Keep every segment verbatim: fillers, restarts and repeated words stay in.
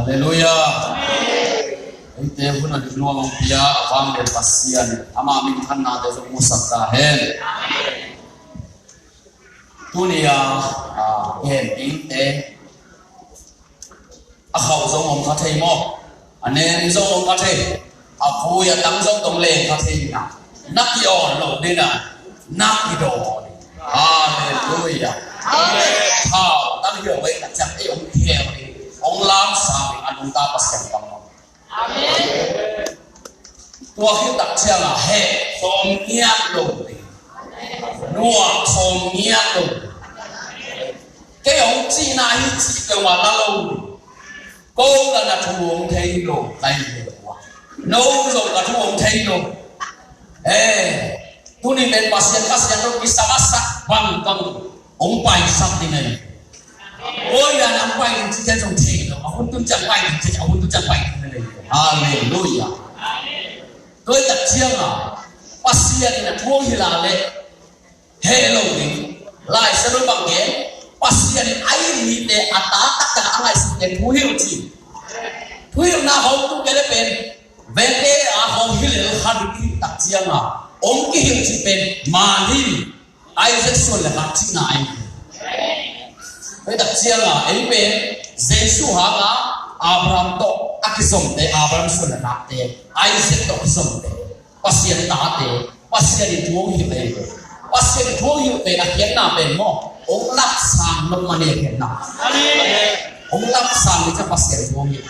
Halleluiah. Eite hun a dik nuam hong pia a vanglian Pasian, ama minthanna te zong musak ta hen. Tuni a, a, gen dingte, a khauh zong om kha thei maw? A nem zong om kha thei. A vui a tang zong tong leng kha thei na. Na ki-awn lo ding na. Na kidawn. Halleluiah. Amen. Thau tang hi lo ei tak ciang ei hong khel ding, hong lamsang ding a nungta Pasian bang maw? Amen. Tua khit tak ciangah heh khawm ngiat lo ding, nuam khawm ngiat lo ding. Kei hong cihna hi cih peuhmah la lo ding. Ko ka na thu hong thei lo, kai ve ua. No zong ka thu hong thei lo. Eh, tuni pen Pasian ka sian lo, kisa masak bang bang hong paisak ding ahi. Oi, a nang pai ding ci ciang zong thei lo. A hun tun ciang pai ding ci, a hun tun ciang pai ding le. Halleluiah. Tua tak ciang a Pasian in a thu hong hilh leh heh lo ding. Lai Siangtho bang gen, Pasian in a it mite a ta taktak a ngaihsut te thu hilh ci. Thu hilhna hong tung kei le pen vente a hong hilh kha ding tak ciang a hong kihilh ci pen man hi. Isaac suan le khak cihna ahi. Hei tak ciang a ei pen Jesu hang a Abraham tawh a kizomte, Abraham suan le khakte, Isaac tawh kizomte, Pasian tate, Pasian in thu hong hilh ahi. Pasian in thu hong hilh pen a khiatna pen maw, hong lapsang nop mah ni a khiatna. Amen. Hong lapsang ni ciang Pasian thu hong hilh.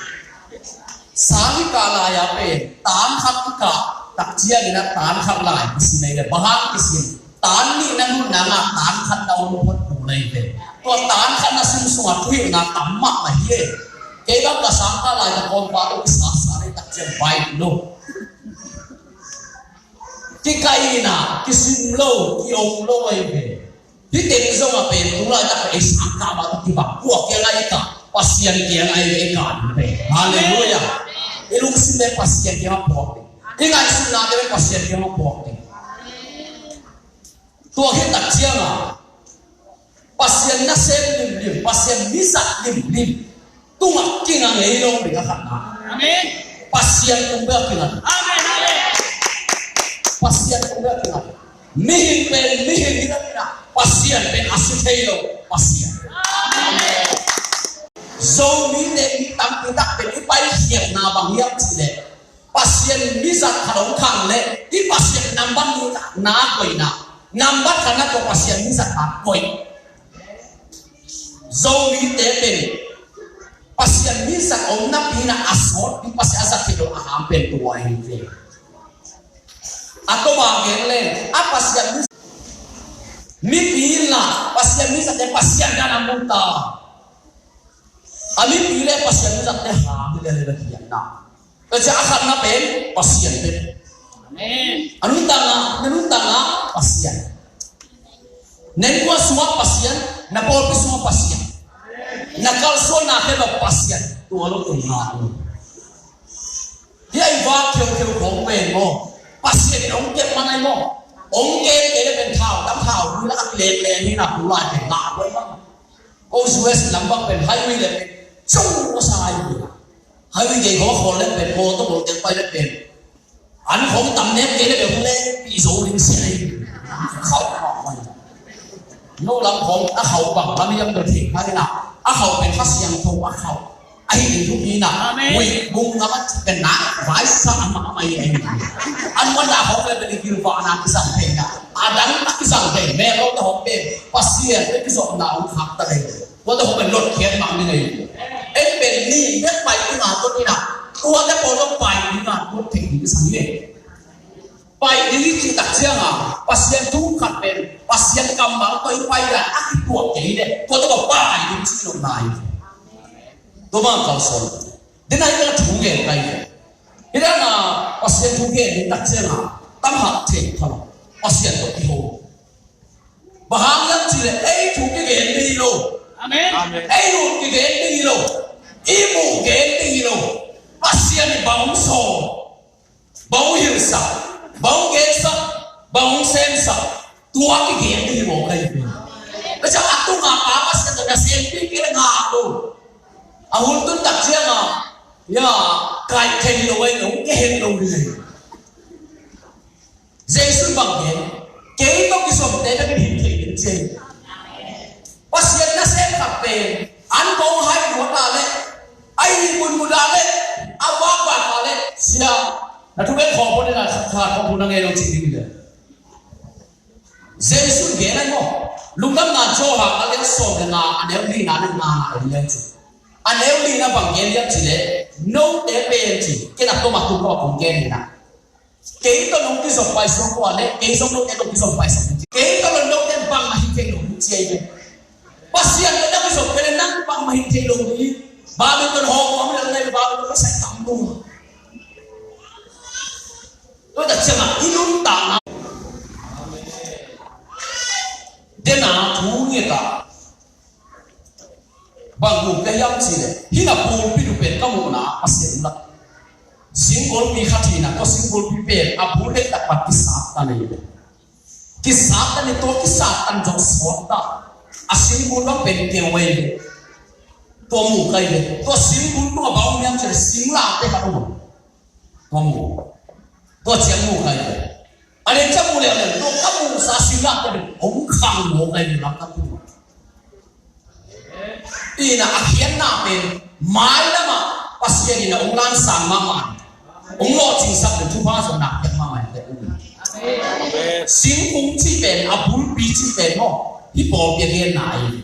Sang i kah lai a pen tan khat i kah tak ciangin a tan khat lai kisim ei le, bang hang kisim? Tan nih na nunna ngah tan khat na hong phot kul ei ve. Tua tan khat na sim sungah thu hilhna tam mahmah hi e. Kei bang ka sang kah lai ka kawmpa tawh kisasa ei tak ciang bai lo. Kikaihna kisim lo, ki-om lo ei ve. Hih teng zong a pen tu laitak ei sang kah mah tawh kibang, kua kiang ah i kah? Pasian kiang ah i kah ding pen. Halleluiah. I lungsim pen Pasian kiang ah puak ding. I ngaihsutna te pen Pasian kiang ah puak ding. Tua khit tak ciang a Pasian nasem limlim, Pasian mizat limlim tungah kinga ngei lo ding a khatna. Amen. Pasian tung bek a kinga. Amen, amen. Pasian tung bek a kinga. Mihing pen mihing hi lo ding a, Pasian pen a si thei lo Pasian. Amen. Zomite mi tampi tak pen i paikhiatna bang hiam cih leh Pasian in mizat khat hong khang leh i Pasian nambat nihna koihna, nambat khatna tawh Pasian mizat khat koih. Zomite pen Pasian mizat om napi in a sawt ding, Pasian a zat theih loh a hang pen tua hi ve. A tawm a gen leng a Pasian mizat, mipi in la Pasian mizat te Pasian dan a mu ta. A mipi le Pasian mizat te hang hi le le khiatna. Tua ciang a khatna pen Pasian pen. Amen. A nuntakna, na nuntakna Pasian. Na innkuan sungah Pasian, na pawlpi sungah Pasian. Na kalsuanna khempeuh Pasian. Tua lo tung ngah lo. Hih a i vak kheukheu khawng pen maw, Pasian in hong kep man ahi maw. Hong kep kei le pen thau tam thau vui la a kilek leng hi na, tu lai pen ngah buai mah. Ko U S lam bang pen highway le pen cung masa highway. Highway gei khawng a khawl le pen mawtaw bawlteng pai le pen an khawng tam nek kei le pen hong lengpih zo ding sia le hi. Khauh mah mah. No lam khawng a khauh bang lam hiam, tua thei kha hi na. A khauh pen Kha Siangtho a khauh. Ahi ding thupi na. Amen. Ui, bung na mat pen na, vai sa ama ama i ahi. An wan na hong le pen i gil va na kisang thei na. A dang na kisang thei, me lo ta hong pen Pasian pen kizopna hong khak ta le. Tua ta hong pen lot khiat mang ni nei. En pen ni, nek pai ni na to ni na. Tua ta ko lo pai ni na, tua thei ni kisang ni. Pai ding i cih tak ciang a, Pasian thu khat pen Pasian kammal tawh i pai dan a kituak kei leh, tua tawh pai ding ci lo nai. Tua bang kalsuan. Dena i kala thu ngen kai ve. Hi dan a Pasian thu ngen ding tak ciang a, tam hak thei kha lo. Pasian tawh kiho. Bang hang hiam cih leh ei thu kigen ding hi lo. Amen. Amen. Ei thu kigen ding hi lo. I muh gen ding hi lo. Pasian i bang hong sawl, bang hong hilhsak, bang hong gensak, bang hong semsak, tua kigen ding hi mawk ahi. Tua ciang a tunga pa Pasian tawh na sempih kei leh ngah lo. A hun tun tak ciang a Ya, kaih thei lo ai lo, ke het lo ni. Jesu bang gen, kei tawh kizomte na kihel thei ding ci. Pasian nasem khat pen an kong hai luat a le, a ih munmun a le, a vakvak a le, sia, na thu gen khawm pawh ni na khat khawm pawh na ngei lo ci ding le. Jesu gen ai maw, Lungdamna Johan a lian sawm le nga, a neu lina le nga na en leu ci. A neu lina bang gen liam ci le, note pen ci, kei na tawm a tung lo a kong gen hi na. Kei tawh nong kizom paisuak uh a le, kei zong note tawh kizom paisuak ding ci. Kei tawh lo note bangmah hi thei lo ding ci ahi ve. Pasian tawh na kizom kei le nang bangmah hi thei lo ding. Badminton hawm hawm le nai badminton ka sai tam lo. Tua tak ciangah i nuntakna. Dena thu ngiat ah. Bang mu ka hiam cih leh, hih na pulpit uh pen ka muhna a sem lak. Singgulpi khat hi na, tua singgulpi pen a bul dektak pan kisat ta nei ve. Kisat ta nei, tua kisat tan zong sawt ta. A singgul bang pen keu ei ve. Tua mu kai ve. Tua singgul tua bang hiam cih leh singlamteh khat uh. Tua mu. Tua ciang mu kai ve. A lian ciang mu leuleu, tua ka muhsa singlamteh pen hong khang mawk ai lam ka tung. Ina a khiatna pen mailamah Pasian ina hong lansang mahmah, hong lawhcingsak pen thupha zong nak khiat mahmah te um. Singkung cih pen, a bulpi cih pen maw, hih pawlpi a genna ahi.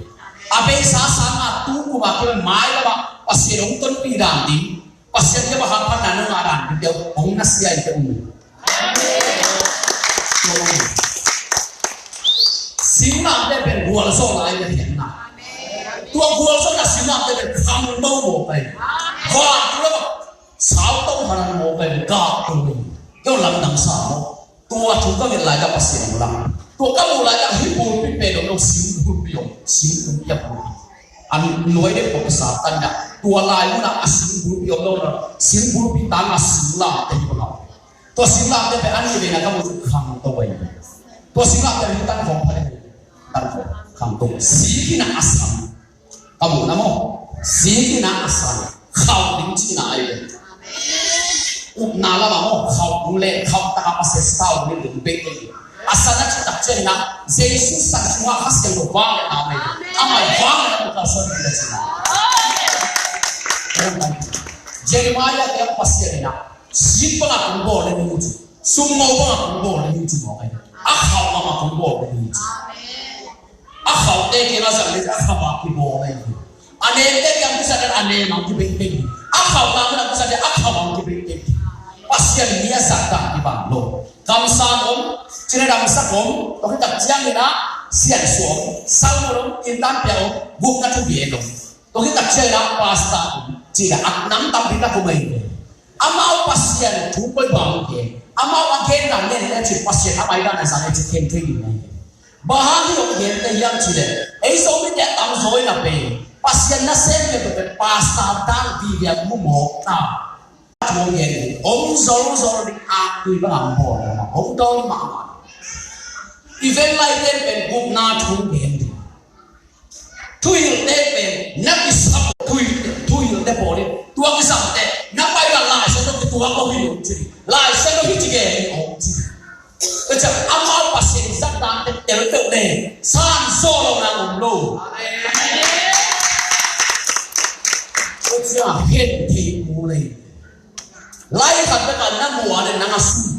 A beisa sangah tu kuma kei mailamah Pasian hong tonpih dan ding. Pasian kiang a hamphatna nong ngah dan ding te hong nasia in te um. Singlamteh pen gualzawhna ahi ve, khiatna. Tua gualzawhna singlamteh pen khangto mawk ahi. Vantung lamah sauto hanan mawk ahi ve, gahto ahi. Kei lamdang sa maw. Tua thu ka nget laitak Pasian hong lang. Tua ka muh laitak hih bulpi pen om lo, sing bulpi om, sing bulpi a bulpi. A nuai deuh pawh ka sa tan dah. Tua lai munah a sing bulpi om lo na, sing bulpi tangah singlamteh hi bang a om. Tua singlamteh pen a nih veina ka muh khangto ahi. Tua singlamteh hi tan khawng pha deuh. Tan khawng khangto. Sik hi na a sam. Ka muhna maw, sik hi na a san, khauh ding cihna ahi ve. Upna lamah maw, khauh ding le, khauh taka Pasian sau ding ding bek ahi ve. A san a cih tak ciangin ah, Jesu san sungah Kha Siangtho vang le na mai ve. Amah vang le na ka san ding le cihna. Jeremiah te Pasian in ah, sik bangah kong bawl le ning ci. Sumngo bangah kong bawl le ning ci mawk ahi ve. A khauh bangah kong bawl le ning ci. A khauhte kiang a zang le a khauh a kibawl ahi hi. A nemte kiang kizang le a nem a kibengbeng hi. A khauh a kiang kizang le a khauh a kibengbeng hi. Pasian mi a zat dan kibang lo. Kamsang om, cina damsak om, tua khit tak ciangin ah siansuah om, salmon om, intan pia om, gupna thugen om. Tua khit tak ciangin ah pastor om, cina a nam tampi tak om ahi hi. Amau Pasian thu koi bang ke, amau a gen dan ngen le cin Pasian a mai dan a zang le cin khen thei ding ahi hi. Bang hang hih hong gente hiam cih leh, ei Zomite a tamzaw in a pen Pasian nasem peuhpeuh pen pastor dan vive a mu mawk ta. Thu hong gen ding, hong zolzol ding, aktui bang a hong bawl ding, hong dawn mahmah. Event laite pen gupna thu hong gen ding. Thuhilhte pen na kisap, thuhilh, thuhilhte bawl in, tua kisapte na pai bang Lai Siangtho kituak lo hi lo ci. Lai Siangtho hi ci gen hi lo ci. Ka ciang amau Pasian zat dante tel peuh le san zaw lo nang om lo. Ka ciang hen thei mu lei. Lai khat bek a na muh a le nang a sum.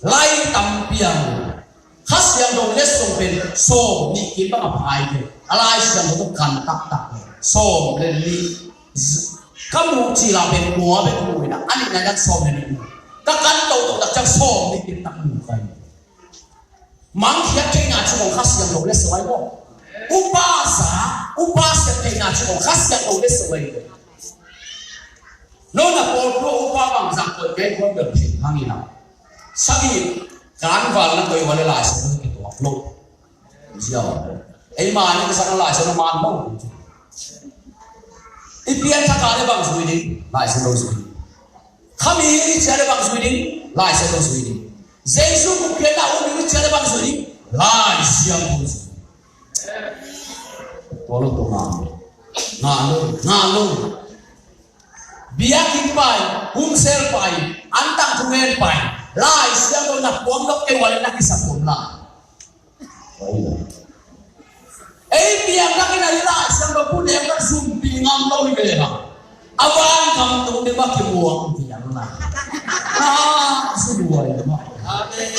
Lai tampi a mu. Kha Siangtho letsong pen sawm nih kim bang a phai ve. A Lai Siangtho kan taktak ve. Sawm le nih. Ka muh cil a pen kua bek mu in a, a nihna in sawm le nih mu. Ka kan toto tak ciang sawm nih kim tak mu kai. Mangkhiat theihna ci kong Kha Siangtho letsong ai maw. Upa sa, upa sep theihna ci kong Kha Siangtho letsong ai maw. No na pawl tua upa bang zang koi kei kong bel thei hang in a. Sagih kan val na koi ua le Lai Siangtho kituak lo. Ziau. Ei mah ni ka sak Lai Siangtho man lo. I pianthak a le bang zui ding, Lai Siangtho zui ding. Khami i ciah le bang zui ding, Lai Siangtho zui ding. Jesu gupkhiatna um ding i ciah le bang zui ding, Lai Siangtho zui ding. Tua lo tua ngah lo. Ngah lo, ngah lo. Biakinn pai, home cell pai, antang thungen pai, Lai Siangtho na puang dok kei ua leh na kisa puang la. Ei piang nak in a hi Lai Siangtho pu neu kan sumpi ngam lo hi ve ha. A van kam tung de ma kimuang piang na. Ah, sumpi ngam. Amen.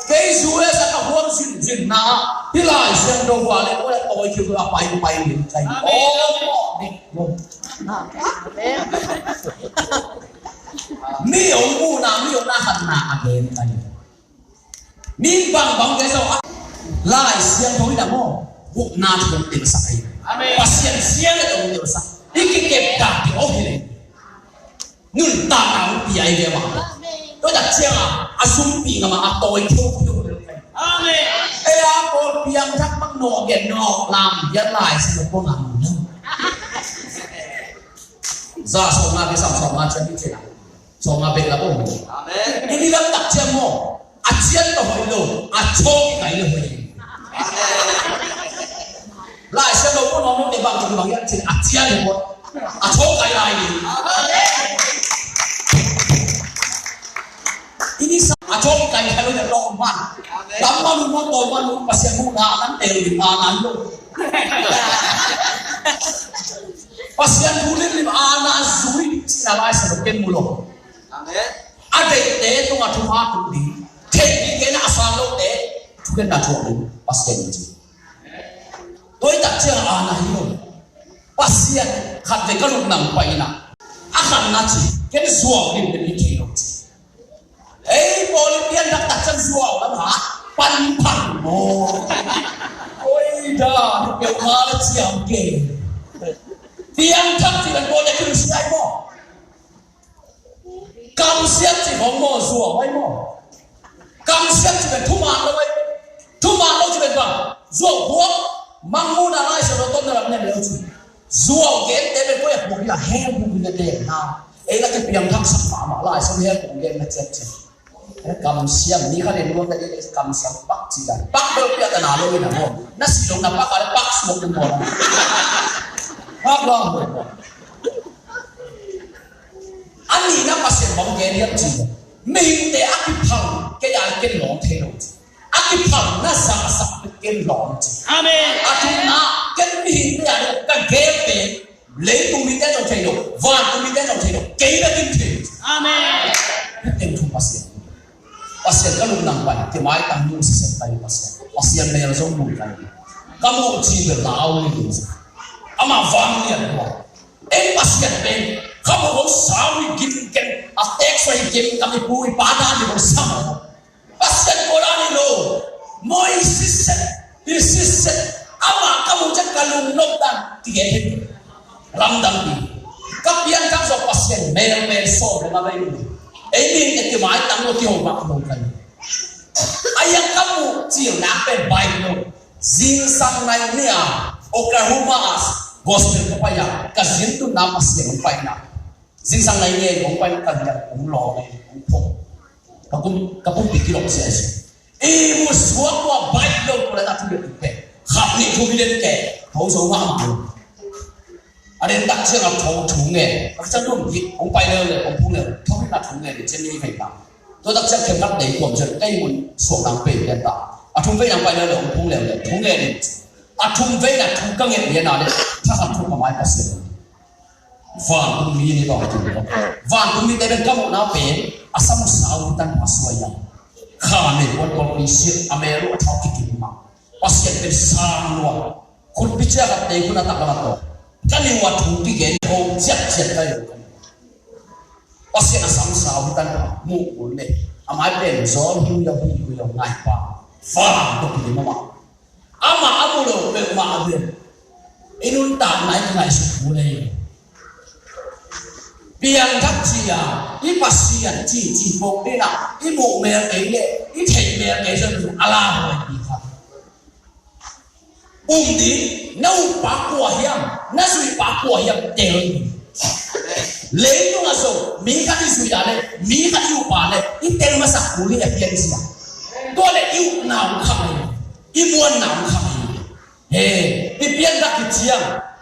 Kei zu e sa ka huam zin zin na. Hi Lai Siangtho ua leh ua leh tawi kiu a pai pai ning kai. Amen. Oh, ni. Amen. Mi ong mu na, mi ong na han na a gen kai. Mi bang bang gen zo a. Lai Siangtho in a maw. Gupna thu dong telsak ai. Amen. Pasian siang dong telsak. I kikep dak ding oh hi leh. Nuntakna hong pia i ve mah. Tua tak ciangin a sumpi ngam a tawi theutheu. Amen. Ei a pawl piangthak mang nawh gen nawh lam pian Lai Siangtho ngam lo. Za sawm nga bek sam sawm nga ciang i cih na. Sawm nga bek la bawm. Amen. I ni lam tak ciang maw. A cian tawh hoih lo, a thawk i kai le hoih. Lai Siangtho pun om te bang tung bang hiam cih a cian le hoih. A thawk kai lai ni. I ni sa a thawk i kai kai lo le lo man. Lam man lo to man lo Pasian mu na nan te lo a nan lo. Pasian thu lim lim a na zui cih na Lai Siangtho ken mu lo. Amen. A deihte tungah thupha tung ding. Theih ding gen a sang lote thukhenna thuak ding Pasian in ci. Tua i tak ciang a na hi lo. Pasian khat vei ka lupna pai in a. A khatna ci ken zuau ding pen i thei lo ci. Ei pawl i pian dak tak ciang zuau lam ha. Pan pan maw. Oi da, ni peuhmah le ciam ke. Piangthak ci pen pawl le kin siai maw. Kamsiat ci hong maw, zuau ai maw. Kamsiat ci pen thuman lo ai. Thuman lo ci pen bang. Zuau buak. Mangmuhna Lai Siangtho tawh na lam nem lo ci. Zuau gente pen koi a buak ila hell buak ila den na. Ei la kipiangthak sak mahmah Lai Siangtho hell buak den na ciat ciat. Kamsiat mi kha den buak den kamsiat pak ci dan. Pak bel piak na lo ina maw. Na si lo na pak a le pak suak den maw. Pak lo. A nihna Pasian bang gen hiam cih leh mihingte a kiphal kei a ken lawng thei lo ci. A kiphal na sa a sak ken lawng ci. Amen. A thumna ken mihingte a ka gel pen leitung mite zong thei lo, vantung mite zong thei lo, kei bek in thei. Amen. Hih teng thu Pasian. Pasian ka lungdam pai, kei maitang nu sisem kai Pasian. Pasian mel zong mu kai. Ka mu ci bel lau ni ding. Ama vang lian tua. Ei Pasian pen ka mu ho sau hi gim ken a tek so hi gim ka mi pu hi pa dan ni ho sam. Pasian ko dan ni lo. Moi sisem. Hi sisem. Ama ka mu cak ka lung nok dan. Ti gen hi. Lamdang ding. Ka pianthak zawh Pasian mel mel sawm le nga vei lo. Ei mihingte kimaitang lo kiho mah lo kai. A yang ka muh cil nak pen Bible. Zingsang nai ni a Oklahoma a gospel ka pai a ka zin tun na Pasian hong pai na. Zingsang nai ni a hong pai na ka lian hong lawng hong phok. Ka kum ka pumpi kilawh sia sia. I musuak tua baih lo tua le na thu le tuk pe. Khap ni thu bi den ke. Tho so ma ma lo. A den tak ciang a tho thu nge. Ka ciang dum hit hong pai le le hong phung le. Tho hit na thu nge ni ciang ni vei ta. Tua tak ciang khem nak dei kuam ciang kei mun suak nang pe pian ta. A thum vei nang pai le le hong phung le le thu nge ni. A thum vei na thu ka nge ni na le. Tha khat thu ka mai ka se. Vantung mi ni bang tu. Vantung mi te ben ka muhna pen a sam sau tan a suai a. Kha me wan kol ni sir a me ru a thau ki ki ma. Pasian pen sang lua. Khut pi cia ka te khun a tak a to. Ka ni wa thu ki gen ho ciat ciat ka yo. Pasian a sam sau tan a mu un le. A mai pen zol hu ya hu ya ngai pa. Vantung ki ma ma. Ama a mu lo peuhmah a bian. I nuntakna i ngaihsut kul ei. Piangthak ci-a i Pasian ci ci pok dina i muh mel kei le i theih mel kei zong a la huai pi kha. Um ding na uppa kua hiam na zuihpa kua hiam tel ding. Leitung a zong mi khat i zuih a le mi khat i uppa le i tel masak kul hi a pian sia. Tua le i upna um kha mai. I muanna om kha hi. He, i pianthak hi ciang.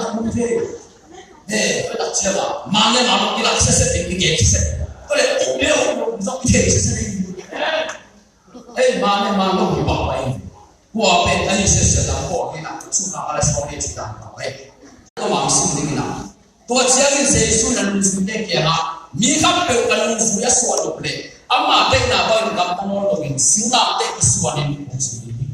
na kum thei. He, ko lak cia ba. Man le man lo, i lak sia sia, i gen sia sia. Ko le, uk le uk lo, zong i thei sia sia. Mah le mah lo hi pah pah in. Kua pen a ni sese lam pawh hi na, sum ka la sawm le ci dan pah pah in. Tua mah sim ding in a. Tua ciangin Jesu in a nungzuite kiangah, mi khat peuh ka nungzui a suah nop leh, ama deihna bangin gamta nawn loin, singlamteh kisuanin hong zui hi.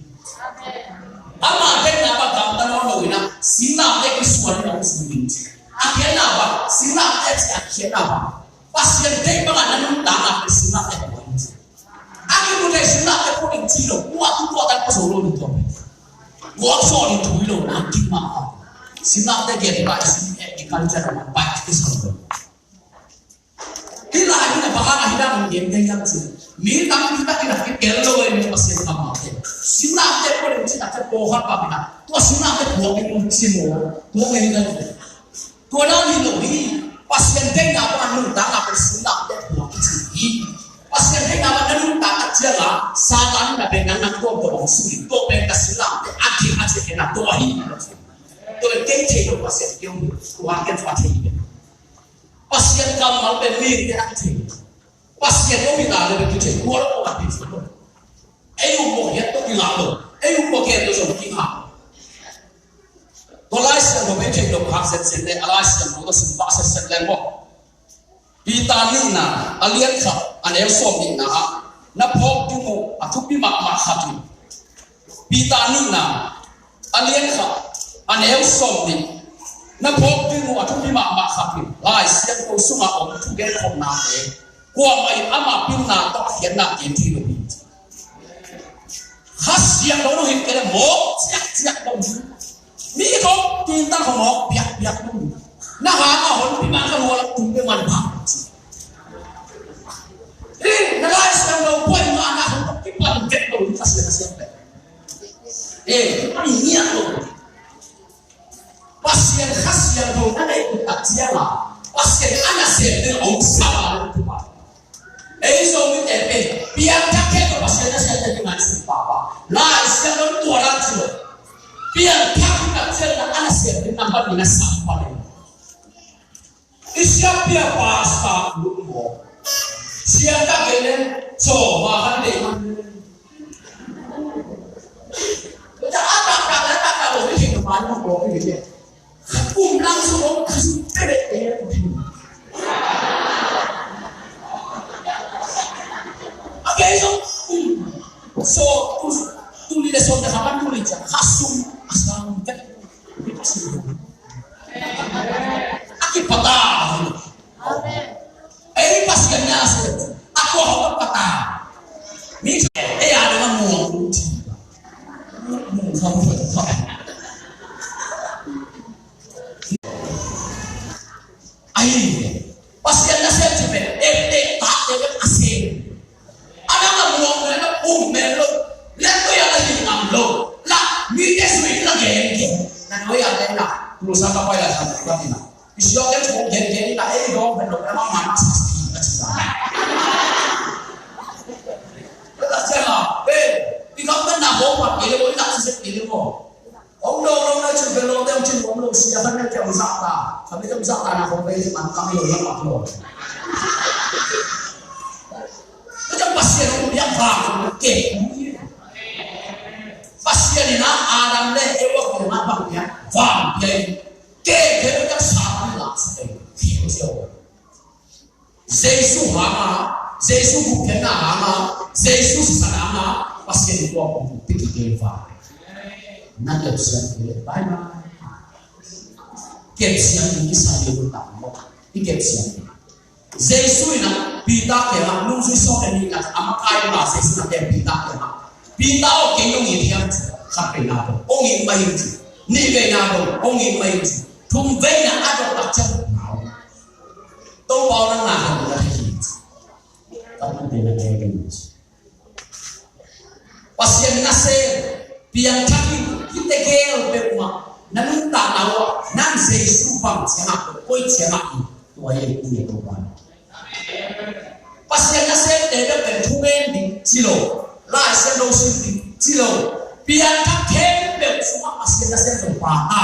Ama deihna bang gamta nawn loin a, singlamteh kisuanin hong zui hi. A khiatna bang, singlamteh a ci a khiatna bang, Pasian deih bangin na nuntakna pen singlamteh kisuanin hong zui hi. A kimu thei singlamteh phuak in ci lo, tua tu tua tan pua zo lo ni tua pen. Tua zawh ni thu hi lo, na kin mah a. Singlamteh gen tua i sin agriculture a man pai a kisam lo. Hih lai hi na bang hang a hih dan hong gen gen hiam cih leh, mi tampi takin a kitel lo ei, mi Pasian kammalte. Singlamteh phuak in ci tak ciang pawlkhat bang hi na, tua singlamteh phuak in hong ci maw, tua ngei ngei. Tua dan hi lo hi. Pasian deihna bang a nuntakna pen singlamteh phuak kici hi. Pasian deihna bang na nuntak tak ciangin Satan in a pen nang nang tuamtuam hong sui, tua pen ka singlamteh a ci a ci pen a tua hi. Tua pen kei thei lo Pasian kei hong hi. Tua ken tua thei hi. Pasian kammal pen mite a kithei. Pasian hong hi ta le pen kithei. Tua lo tua kithei lo. Ei um mawh hiat tawh kingah lo. Ei um mawh gen lo zong kingah lo. Tua Lai Siangtho pen theih loh khak zenzen le, a Lai Siangtho tawh sum pah zenzen le maw. Peter nihna a lian khat a neu sawm nihna ah, na phawk ding uh a thupi mahmah khat in. Peter nihna a lian khat a neu sawm nih, na phawk ding uh a thupi mahmah khat in Lai Siangtho sungah om thugen khopnate kuamah in ama pilna tawh a khiatna gen thei lo hi. Kha Siangtho lo hi kei le mawk ciakciak lo hi. Mi khawng tintan khawng mawk piakpiak lo hi. Na hang a honpi man ka lua lak tung pe man bang. Hi, na Lai Siangtho buai ma na khawng kipan tek lo hi Kha Siangtho. Eh, kipan ngiat lo. Pasian Kha Siangtho na neih tak ciangin Pasian a nasem ding a hong sap a hong tupa. Ei Zomite pen piangthak khempeuh Pasian nasemte ding a hong sap pahpah. Lai Siangtho tua dan ci lo. Piangthak tak ciangin a nasem ding nambat nih na sap pah leh. I siapi a pastor lut maw? Siangtho kei leh sawm a kan deih man. Tua a taktak le taktak lo ni thei lo man lo ko ni le. Kum lang su lo ka su te le te. A kei so kum so tu tu ni le so te ka man tu ni cha ka sum a sang te. A kipata. Ei Pasian na sem a kua hong pata. Mi ei a dong a muang. Muang kham kham. Ai Pasian na sem ci pen ei te ta te a sem. A dang a muang mel lo, um mel lo. Lem ko ya la hi ngam lo. La mi te sui la gen gen. Na no ya la la. Lu sa ka pai la sa ka ni na. I siok gen chok gen gen ni na ei dong pen lo na ma ma sa sa ka sa. Ka sa la. Ei, i kam na ho pa ke lo na sa ke lo. Hong dawng lo na cin pen lawmte hong cin hong lo sia khat mel kia hong zahta. Khat mel kia hong zahta na hong bei man kam lo na mak lo. Ka ciang Pasian hong piak vang hong kek. Pasian in a Adam le Eva kiangah bang piak vang piak. Kek kek ka sa pi la sa kek. Kek ko sia. Jesu hanga, Jesu gupkhiatna hanga, Jesu sisan hanga, Pasian in tua hong pia kik hi va. Na kepsiam kei leh bye bye. Kepsiam in kisa ding uh tak maw. I kepsiam in. Jesu in a Peter kiangah nungzui sawm le nih na a makai in a Jesu na kem Peter kiangah. Peter aw kei nong it hiam ci. Khat veina dong. Hong it mah ing ci. Nih veina dong. Hong it mah ing ci. Thum veina a dong tak ciang. Topa aw nang na hong na thei hi. Ka pute na ngei ngei. Pasian nasem piangthak in hihte gel peuhmah na nuntakna uh ah nang Jesu bang ciangah koi ciangah in tua hi ei Topa. Pasian nasemte peuh pen thugen ding ci lo, Lai Siangtho sim ding ci lo, piangthak khempeuh sungah Pasian nasem zong pata.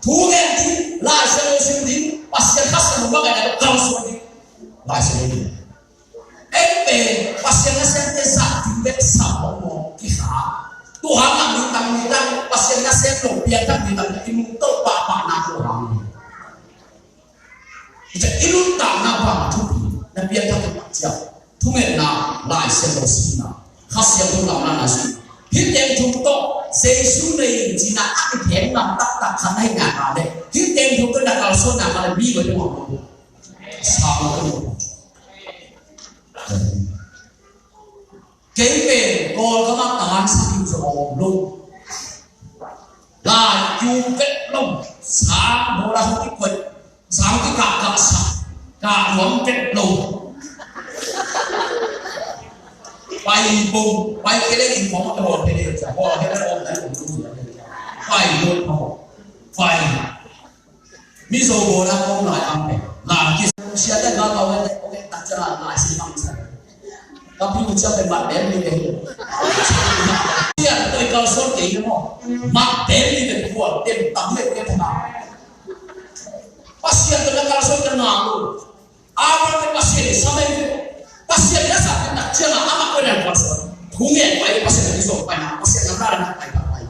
Thugen ding, Lai Siangtho sim ding, Pasian Kha Siangtho bang ai na kalsuan ding. Lai Siangtho ding. Ei pen Pasian nasemte zat ding Bek sa mawkmawk kikha. Tua hangah mi tam mi tam Pasian nasem lo piangthak mi tam i nungto pahpahna tua hang. I nuntakna bang thupi na piangthak i pak ciang thungetna Lai Siangtho simna Kha Siangtho lamna na si. Hih teng thum tawh Jesu nei in cina a kitheng ngam taktak khat na hi na ka le hih teng thum tawh na kalsuanna ka le mi lo ding a sa lo. Kei pen Kawlgam ah tahan sa ding zong a om lo. Lai kiu vet lo. Sang bawla hong kikoih. Sang kikahkah sa. Kah nuam vet lo. Pai bong, pai kei leng in khawng a bawl kei leng. Bawl kei leng om lai om lo. Pai lo. Pai. Mizo bawla kong lai ang pe. Lam ki sia te ga ga we te, okay, tak ciang lai si mang sa. Ka piu cia pe mat dem ni te. Sia to i kalsuan kei ni maw. Mat dem ni te kual dem tam le te ta. Pasian to na kalsuan te na lo. Abraham te Pasian sa mai ni. Pasian ya sa te tak ciang ama ko na kalsuan. Thungen pai Pasian ni so pai na, Pasian na ra na pai pai.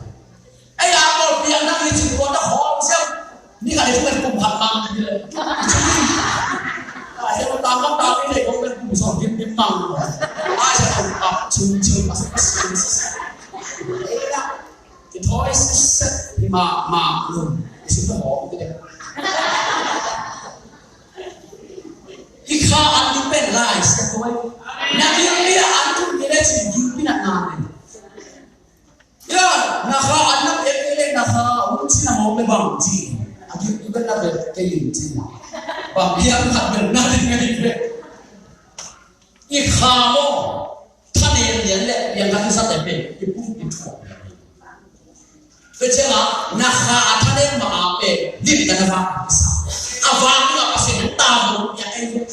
Ei, a Kawlpi a nang i cin tua na khawm siam. Ni khat i tung en kum khat mang ni le. Ai, siam tang kam tang ni le, kong en kum sawm dim dim mang. Ai, siam kum khat cun cun mas mas cun. Ei, na. Ki thoi set, set. Hi ma, ma, lum. I sim na khawm ni le. Hi kha an ni pen lai, siam tua. Na ki an ni an tum ni le cin dim pi na na ni. Ya, na kha an na pek kei leh na kha hun cina mawk le bang ci. A gik tu kan na pek kei lim cina. Bang hiam khat bel na ding a ding pek. I kha maw, thanem lian le piang khat i sa te pek, i pum i thuak. Tua ciang a, na kha a thanem ma a pek, lim ka na vak i sa. A vak i a Pasian ta vo pia kei.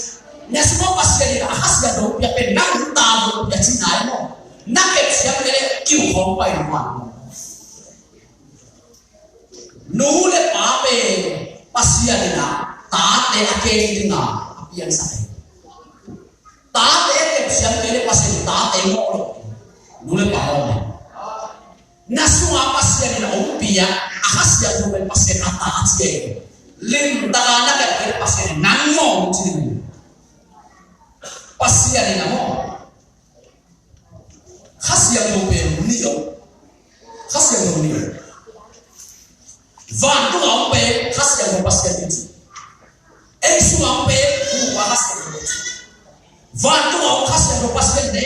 Na sung a Pasian i a Kha Siangtho pia pen, na ta vo pia cina i maw. Na kep siam kei leh kiu khawng pai nuam. Nu le pa pen Pasian in a tate a keng ding a a piangsak hi. Tate a kep siam kei leh Pasian in tate mawh lo. Nu le pa mawh lo. Na sungah Pasian in a ompih a, a Kha Siangtho pen Pasian a ta ci hi. Limtak a na kep kei leh Pasian in nang mawh ci ding. Pasian in a mawh. Kha Siangtho pen ni om. Kha Siangtho ni om. Vantung a om pen Kha Siangtho Pasian ni ci. Ei sung a om pen Pu Pa Kha Siangtho ni ci. Vantung a om Kha Siangtho Pasian ni.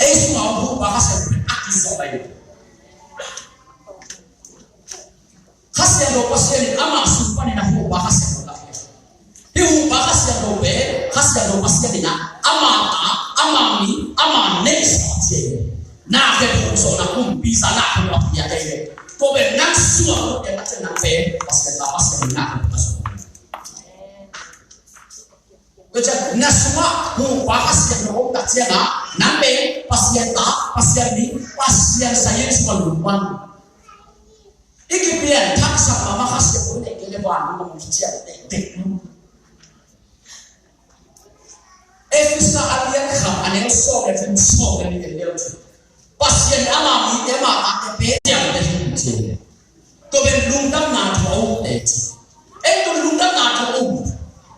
Ei sung a om Pu Pa Kha Siangtho ni a kisawh pai ni. Kha Siangtho Pasian in ama sung panin a Pu Pa Kha Siangtho lak hi. Hih Pu Pa Kha Siangtho pen Kha Siangtho Pasian in a ama ta, ama mi, ama neihsa ci hi. Na khe pu so na kumpi sa na pu a pia te hi. Ko pen nang sua ko pen Pasian nang pen Pasian ta Pasian in na pu ka so. Ko ciang na sungah Pu Pa Kha Siangtho om tak ciangah nang pen Pasian ta Pasian mi Pasian sa Jesu a lungwan. I kipian thaksak mahmah Kha Siangtho neih kei le vantung a mong kiciam tektek lo. Efesa a lian khat a neu sawm le thum sawm le nih en leu cin Pasian in ama mite ama tate pe ciamteh hi ci. Tua pen lungdamna thu a umte ci. En tua lungdamna thu a um.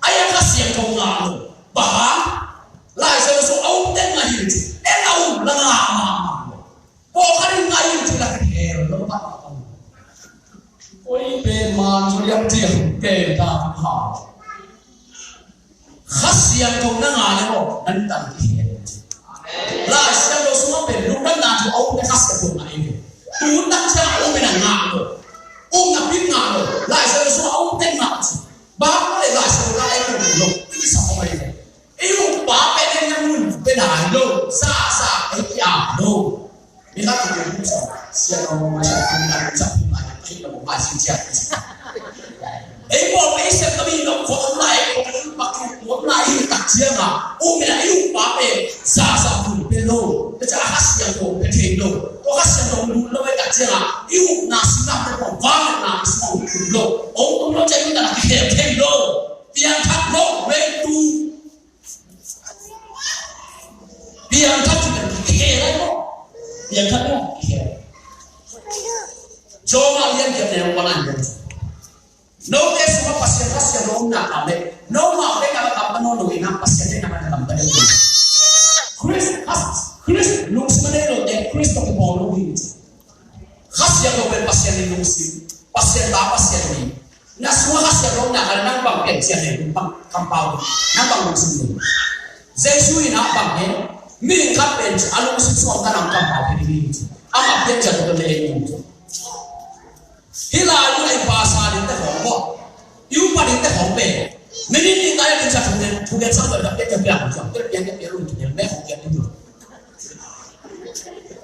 Ai a Kha Siangtho ngah lo. Bang hang? Lai Siangtho sung a um teng ngah hi ci. En a um la ngah mahmah lo. Pawlkhat in ngah in ci lak in hel lo mah. Koi pen man cu liam ciang pen ta hau. Kha Siangtho na ngah le maw nan tang kihel ci. Lai Siangtho sungah pen lungdamna thu a um le Kha Siangtho ngah in. Tu tak ciang a um in a ngah lo. Um na pin ngah lo. Lai Siangtho sungah a um teng ngah ci. Bang le Lai Siangtho ngah le lo. Ti sa ko mai lo. I upa pen en na mun pen ai lo, sa sa ei ki a lo. Mi khat ki pen sa, sia lo ma sa pen na sa pen na ei lo ma si sia. Ei mo ei sa ka mi lo ko na ei ko na pa ki ko na ei tak sia ma. U mi na i upa pen sa sa pen lo. Te sa ha sia lo pen lo. Ko ha sia lo lo ei tak sia ma. I u na si na pen ko ba na si lo. Ong ong lo sa i na ki pen lo. Piang thak lo, wei tu. Piangthak ci pen kikhe lai maw? Khat no, John a lian giat neu kua nai. Note sungah Pasian khasia lo om nak leh, nomau bek a gamta nawn lo in ah, Pasian deihna mah na gamta deuh hi. Khrist, Khrist lungsim a nei lote Khrist tawh kibawl lo hi. Khasia lo pen Pasian in lungsim, Pasian ta, Pasian ni. Na sungah khasia lo om nak leh, nang bang piancil nei, bang kampau, nang bang lungsim nei. Jesu in ah bang hi, mi khat pen a lungsim sungah ka nang kampau hi ding hi. Amah piancil tawh le hi. Hih lai mun ah i pasa dingte khawng maw, i upa dingte khawng pen, minit nih tai a dingsa thungen, thungen sang pen ka pian ka pian, ka pian ka pian, thungen me khawng pian ding.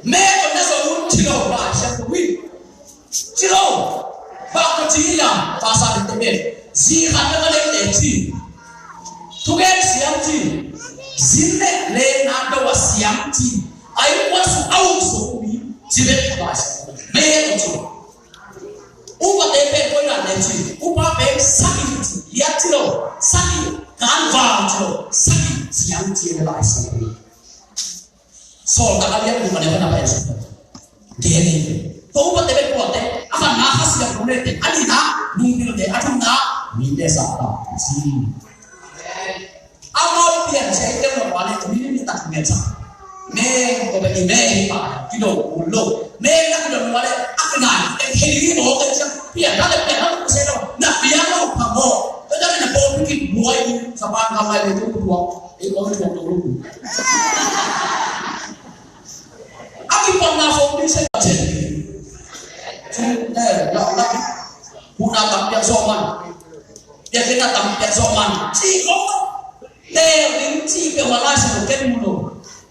Me khawng na sawm un ci lo, Lai Siangtho in ci lo. Bang ka ci hiam, pasa dingte pen, zi khat na ka neite ci, thugen siam ci, zin le lena do a siam ci, a innkuan sung a uk sung umi ci bek, Lai Siangtho in me khawng ci lo. Upate pen koi dan le ci, upa pen sagih ci, liat ci lo, sagih, kan val ci lo, sagih, siam ci le, Lai Siangtho in. Sawltak a lian buk a neu a na pen sawltak. Gene. Tua upate pen kuate, a khatna khasia lo neite, a nihna lungpilte, a thumna mite zahtak ci. Amau piancil kei lo a leh, mi nih tak ngen sa. Me, ko be i me hi pa, kido lo. Me na kido lo a leh, a kina, e heli mo ke sa. Pian na le pian na ko se lo. Na pian lo pa mo. Ko da na ko pi ki buai ni, sa pa ka mai le tu buai. E ko tu lo. A kipatna foundation a chen. Chen, eh, la, la. Huna tam piak sawm man. Piak kena tam piak sawm man. Ci kong. Teel ding ci peuhmah Lai Siangtho ken mu lo.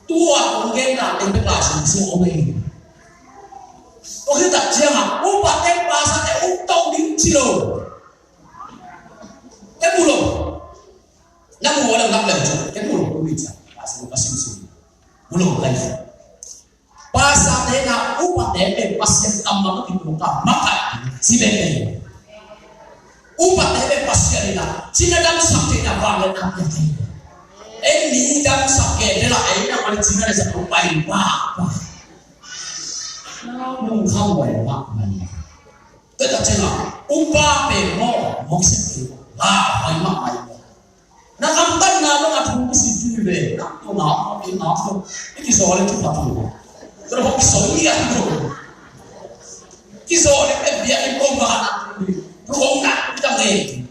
Tua kong gen dan teng bek Lai Siangtho sung om hi. Tua khit tak ciangin upa teng pastor teng uk to ding ci lo. Ken mu lo. Na mu lo, na mu lo, ken mu lo, mu lo. Pastorte na upate pen Pasian kammal a kituak a makaih ci bek hi. Upate pen Pasian in a cina damsak theihna vangliatna pia hi. Ei mi damsak kei leh ei na mah cina damsak lo pai mah. Lungkham huai mahmah. Tua tak ciangin upa pen maw, mawk sek hi. Huai mahmah. Na kamtanna dong a thu kisi tu ve, na tu na, i na tu, i kizaw le tu pa tu. Tua hong kizaw i a tu. Kizaw le pe bia i kong ba na tu. Tu hong na tu ta nge.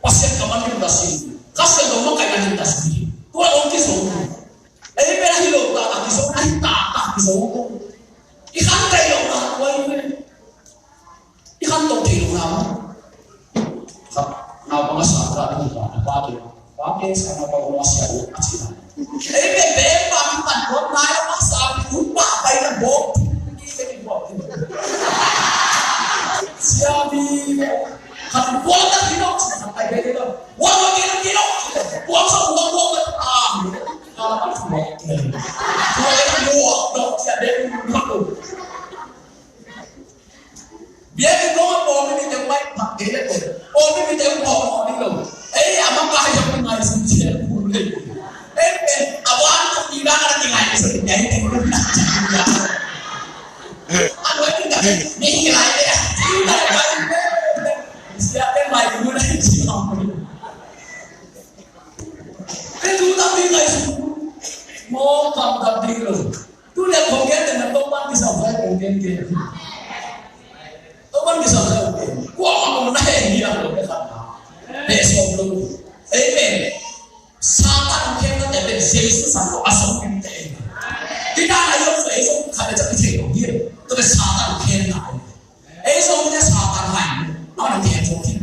Pasian kammal in ta si. Kasian dong makaihna in ta si. Tua hong kizaw. Ei pe na hi lo ta, ta kizaw, na hi ta, ta kizaw. I khan kai lo na, tua i pe. I khanto thei lo na maw? Khat, naupang a sa ka, a pa kei, pa kei sa, naupang ong a sia uh a ci na. Ei, bei bei pa ki pan bawm nai a, pa sa pi uh pa pai na bawm. Sia pi. Khat bawm na ki lo, khat pai bei lo. Bawm na ki lo, ki lo. Bawm sa bawm bawm na a. Ala pa tua. Tua e bawm na sia de na. Bia ki kong a pawlpi mite uh pai phak kei le ko. Pawlpi mite uh pawlpi lo. Ei, a makaih a ngaihsun ci a kul le. Ei, pen a van ko pi dan a kingaihsun kei te ko na ci a. A nuai pi dan mi hi lai le. Ci lai lai le. Sia pen mai ku na ci a. Pen tu ta mi ngaihsun. Mo kam ta di lo. Tu le kong gen te na Topa'n kisam sa kong gen gen. Topa'n kisam sa kong gen. Kua ma kong na hei hi a kong gen sa. Be som lo. Amen. Satan khen na te be Jesu sa lo a som kin te. Kita na yo so Jesu ka be sa ki te lo. Ye. To be Satan khen na. Ei zong te Satan hai. Nong te zong kin.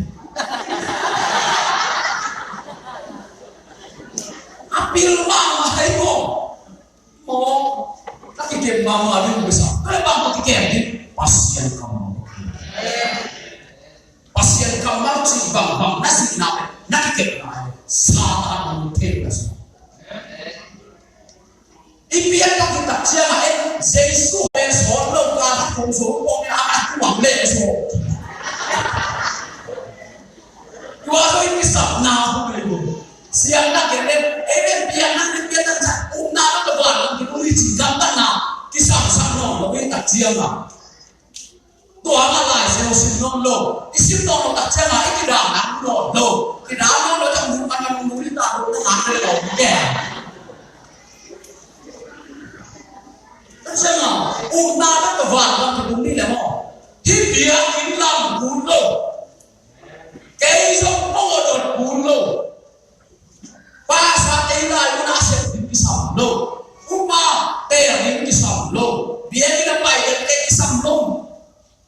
A pil mahmah hai ko. Maw, na kikem mahmah ding bisa. Koi bang na kikem ding. Pasian kammal. Pasian kammal ci bangbang na ci na. Na kikem na. Satan a nong te na. I pian tak i tak ciang a en, Jesu pen sawt lo ka khat kong sawt kong en a khat kuang le sawt. Tua lo i kisapna kong le kong. Siang na ken le, ei pen pian na, i pian na sa, um na ka ba, ki uri ci gam ta na, kisap sa no, lo i tak ciang a. Tua nga lai sia sim nawn lo. I sim nawn lo tak ciang a i kidang nawn lo. Kidang nawn lo ciang nu man a nu i ta lo na ngan lo. Ke. Tak ciang a. Upna bek ka van lam ki tung ni le maw. Hih biakinn lam kun lo. Kei zong pawng a dot kun lo. Pastor te lai mun a sep ding kisam lo. Upa te ding kisam lo. Biakinn a pai ding te kisam lo.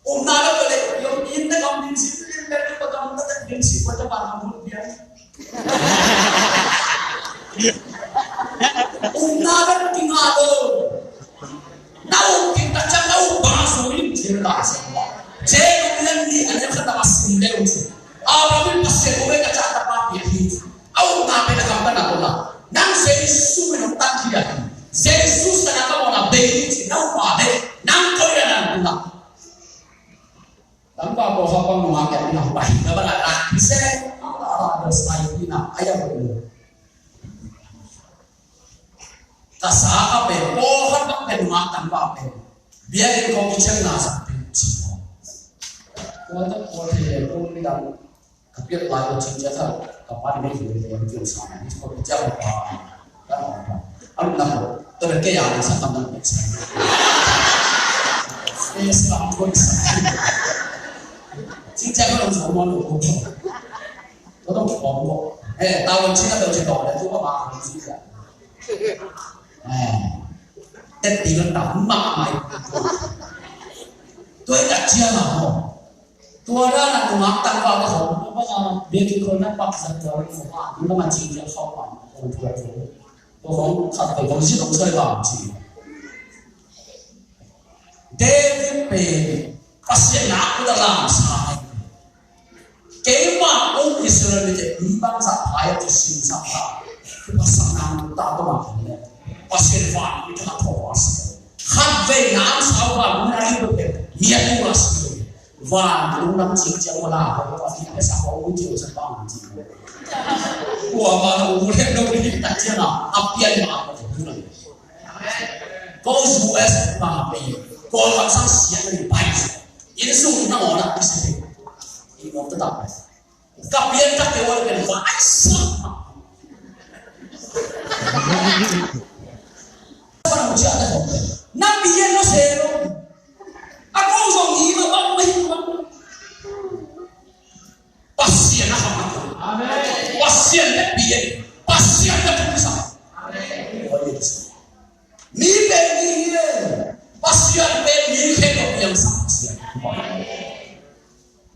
Upna lo le, yom in na kam din si, in na kam na kam din si, ko ta ba kam din. Upna lo ki nga lo. Na um kik tak ciang na um bang a sung in cin la. Cin um nan ni a lian khat a sim le um cin. Abraham in Pasian um e ka ciang tapa piak hi. A upna pen a kam ka na ko la. Nang Jesu min hong tang hi a hi. Jesu sana ka mawna bei hi cin na um pa be. Nang ko ya nang ko la. Tangpa pawlkhat bang nungak kiang in a hong pai na bang a lak hi se. A la a la da sai hi na a ya ko lo. Ka sa ka pen pawlkhat bang pen nungak tangpa pen. Biakinn kong kiciamna sak pen. Kua tak kua thei le kong midang. Ka piak lai lo cing cia tha ka pan mei hi le kong kiciamna. Ni kong kiciam pa. An na ko. Tawh kei a sa kam nan pek sa. Eh, sa ko sa. Cing cia ko lo sa mo lo ko. Ko tong ko ko. Eh, tao lo cing na tao cing ko le tu ko ma ko cing cia. Eh. Tet ti lo ta ma mai. Tu ai ta cia ma ko. Tua dan a nungak tangval ka hong, tua bang a biakinn khol na pak zat tua ring khong a, nungak a cing dia khong a, khong tua tua. Tua khong khat tua khong zin khong sai bang cing. David pen Pasian na kut a lam sa. Keimah ong Israel mite mi bangzah phai a kisim sak ta. Pasal nang ta tua mah khat le. Pasian van mi ta thawh a sa. Khat vei nang sa van mi a ring tua pen. Mi a tua sa. Van lungdam cikciang wala ko a ti pesa ko un ciang sa bang ci. Ko a ma na u le no ni ta ciang a a pian ma ko tu na. Ko U S ma pe ko kam sang siang ni pai. In sung na ona ki se. In mo ta ta. Ka pian ka te wa pen vai sa. Ba na mu cia ta ko. Na pian no se lo. A ko zong i ma bang mai ma. Pasian a kham a. Amen. Pasian le pian. Pasian le pumsa. Amen. Mi pen mi hi le. Pasian pen mi khen lo piang sa Pasian.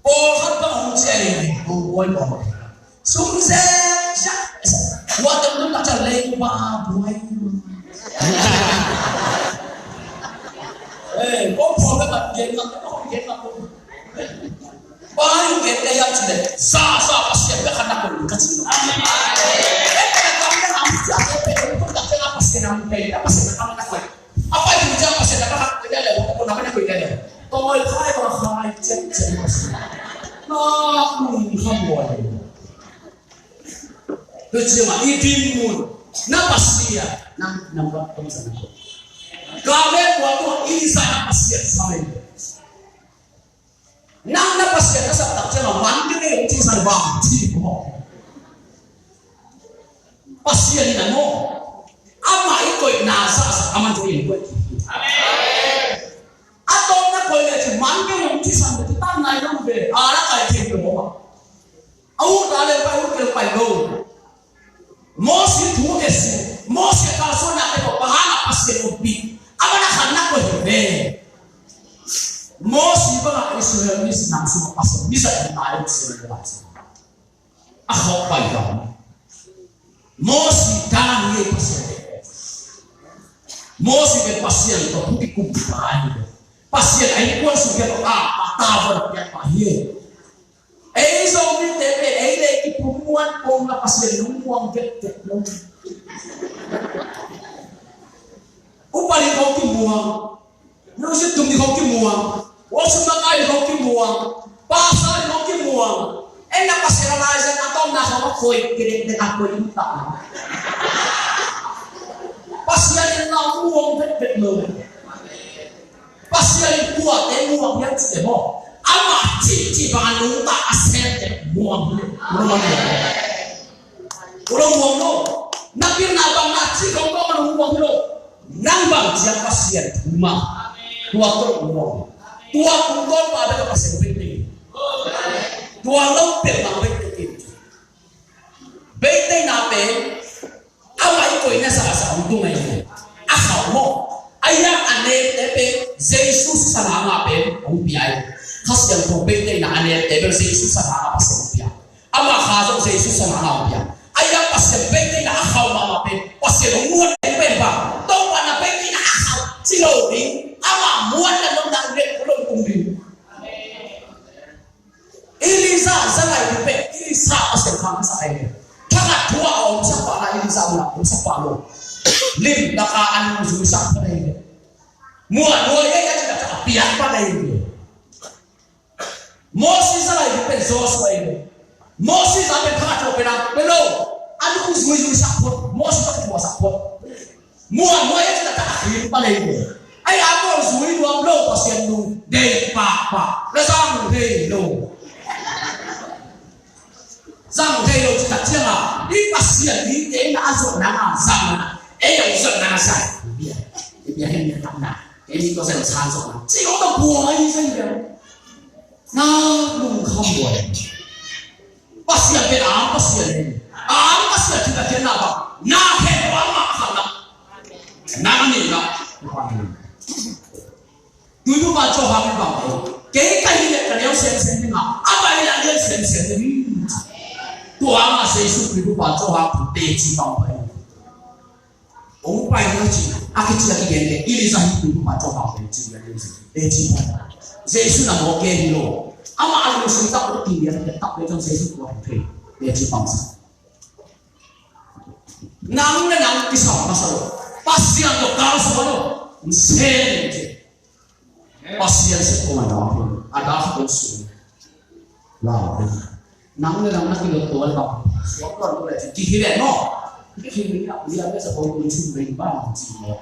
Pawlkhat bang hong cia hi, hong buai bawm. Sum zel siak. Tua tawh tun tak ciang lei pa buai. Eh, kong pawlkhat bang gen ngam, kong gen ngam. Pa in gen ka yam ci le. Sa, sa, Pasian bek khat na koih ka ci. Amen. Eh, ka kam na ngam cia, eh, pe, tun tak ciang Pasian na koih, Pasian na koih. A pai tu ciang Pasian na ka hak koih le, ko na ka na koih le. Tawi khai ba khai ciat ciat Pasian. Na mun kha buai. Tu ciang a i dinmun na Pasian na na ba tom sa na ko. Ka le ko ko i sa na Pasian sa le. Nang na Pasian na sak tak ciang a man kei leh hong cihsan bang ci maw? Pasian in a maw? Amah i koihna zahzah amah in koih kik hi. Amen. A tawpna koih leh cih man kei leh hong cihsan bek ci, tan nai lo ve. A la kai thei lo maw? A ut a leh pai, ut leh pai lo. Mosi thu a kiat si. Mosi a kalsuanna te ko pa hang a Pasian ompih. A man a khanna ko hi ve. Mosi bang a Israel mi sinam sung a Pasian mi sa na Israel mi sa. A khawk pai ka. Mosi dan hi Pasian. Mosi pen Pasian tawh thu kikum pai. Pasian a innkuan sung kiat a, a tavuan a piak pai hi. Ei Zomite pen ei leh kipum muan pong la Pasian lungmuang vekvek lo. Upa ding khong kimuang, music tum ding khong kimuang, worship makai ding khong kimuang, pastor ding khong kimuang. En na Pasian a lai zan a tawmna khong a koih kidekdek a koih in ta. Pasian in la muang vekvek lo. Pasian in kuate muang hiam cih leh maw, amah cihcih bang a nungta a semte muang hi. Ula muang lo. Ula muang lo. Na pilna bang na cih kong kong a nung muang hi lo. Nang bang ciang Pasian thu mah, tua tawh muang. Tua tungtawn pa bek a Pasian bek nei. Tua lo pel bang bek nei. Beiteina pen amah i koihna zahzah hong tung ahi ve. A khauh maw? A hiang a nete pen Jesu sisan hanga pen hong pia hi. Kha Siangtho beiteina a nete pen Jesu sisan hanga Pasian hong pia. Amah kha zong Jesu sisan hanga hong pia. A hiang Pasian beiteina a khauh mahmah pen Pasian hong muan pen pen bang. Topa na beiteina a khauh ci lo ding. Amah muan na nong na nget lo tung ding. Elijah zalai ding pen Elisha Pasian khangsak ahi ve. Thakhat thu a omsak pah na Elijah mun a omsak pah lo. Lim laka a nungzuisak pah ahi ve. Muan nuai ei a cih taktak a piak pah ahi ve. Moses zalai ding pen Joshua ahi ve. Moses a pen thakhat thu a pen a pen lo. A nungzuizuisak phot. Moses a pen thuasak phot. Muanhuai a cih taktak a khin pa lei lo. Ai a kawl zui nuam lo Pasian nung dei pakpak. La zang thei lo. Zang thei lo cih tak ciang a i Pasian mite in a zot nang a zang a. Ei a zot nang a zang. Bia. Bia hen bia tam na. Ei ni ko zang san zot nang. Ci ko ta buai zang bia. Na lungkham buai. Pasian pen a ang Pasian hi. A ang Pasian cih tak ciang na bang na khen bang mah khat na. Na ni na. Tuibupa Johan in bang kei ka hi leh ka liau semsem ding a, a pai leh a liau semsem ding. Tua ang a Jesu Tuibupa Johan teci bang pai. Hong pai na ci a kici a kigen le Elijah hi Tuibupa Johan pen ci a le ci pai. Jesu na mawk gen hi lo. Amah a lungsim tak lo ki lian tak le ciang Jesu tua hong thei le ci pang sa. Nang le nang kisam masa lo. Pasian lo kalsuan lo. Sen ci. Pasian sep kong a dang hun a dang hun sun. Lau ding. Nang le nang na kilot tuan bang suak tuan ko le ci kihi le maw. Kihi le na lia me sa kong kun sun ring bang ci maw.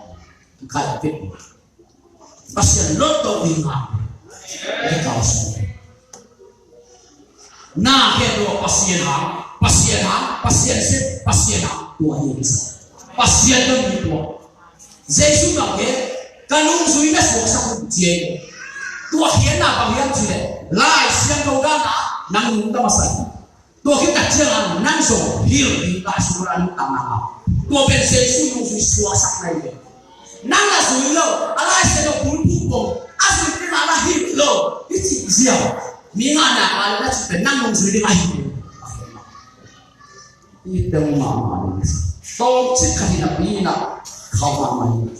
Kikai pek maw. Pasian lot to ding a. Kikai sun. Na khe tua Pasian hang, Pasian hang, Pasian sep, Pasian hang tua hi sa. Pasian dam hi tua. Jesu bang khe ka nungzui na suaksak un ci ei. Tua khiatna bang hiam cih leh Lai Siangtho dan a nang nungta masa hi. Tua khit tak ciang a nang zong hil ding Lai Siangtho dan nungta masa. Tua pen Jesu nungzui suaksak na hi ve. Nang na zui lo a Lai Siangtho bulphuh ko a zui ding a na hil lo i cih ziau. Mi ngahna a na cih pen nang nungzui ding a hi ve. I teng mahmah ding. Tawmcik khat hi napi in a khauh mahmah hi.